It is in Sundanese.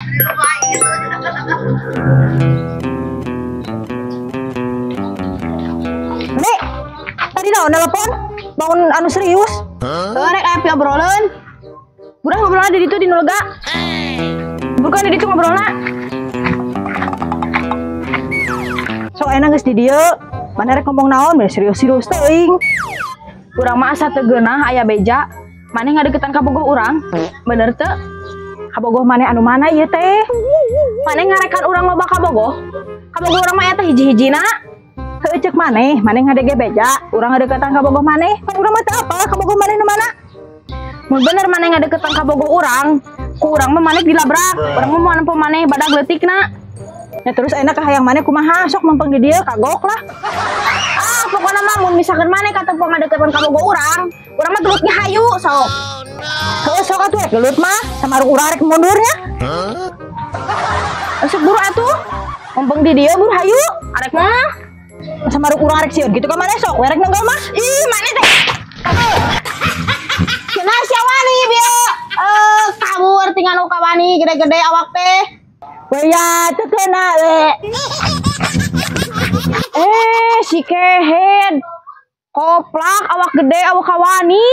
Nek, tadi naon telepon? Bangun anu serius? Heuh, rek aya obrolan. Urang ngobrolna di ditu di nu lega. Bukan di ditu ngobrolna. Sok ayeuna geus di dieu. Mana rek ngomong naon, bener serius-serius teuing. Urang mah asa teu geunah aya beja. Maneh ngadeukeutan kabogoh urang? Bener teu? Kabogoh maneh anu mana ieu teh? Maneh ngarekan urang loba kabogoh? Kabogoh urang mah aya teh hiji-hijina. Heueuh ceuk maneh, maneh ngadege beja, urang ngadeukeutan kabogoh maneh. Pan urang mah teu apal kabogoh maneh nu mana? Mun bener maneh ngadeukeutan kabogoh urang, ku urang mah maneh dilabrak. Urang mah moal nempo maneh badag leutikna. Ya terus ayeuna kahayang maneh kumaha? Sok mempeng di dieu kagok lah. Ah, pokona mah mun misalkan maneh katempo ngadeukeutan kabogoh urang, urang mah gelut ge hayu sok. Heueuh sok atuh rek gelut mah, samarung urang rek mundurnya. Sok buru atuh. Mempeng di dieu buru hayu, arek mah. Samarung urang rek sieun kitu ka maneh sok we rek nenggel mah. Ih, maneh teh. Cenah sia wani bieu. Kabur tinggal nu kawani gede-gede awak teh. Waya teu kena we. Si kehed. Koplak awak gede awak kawani.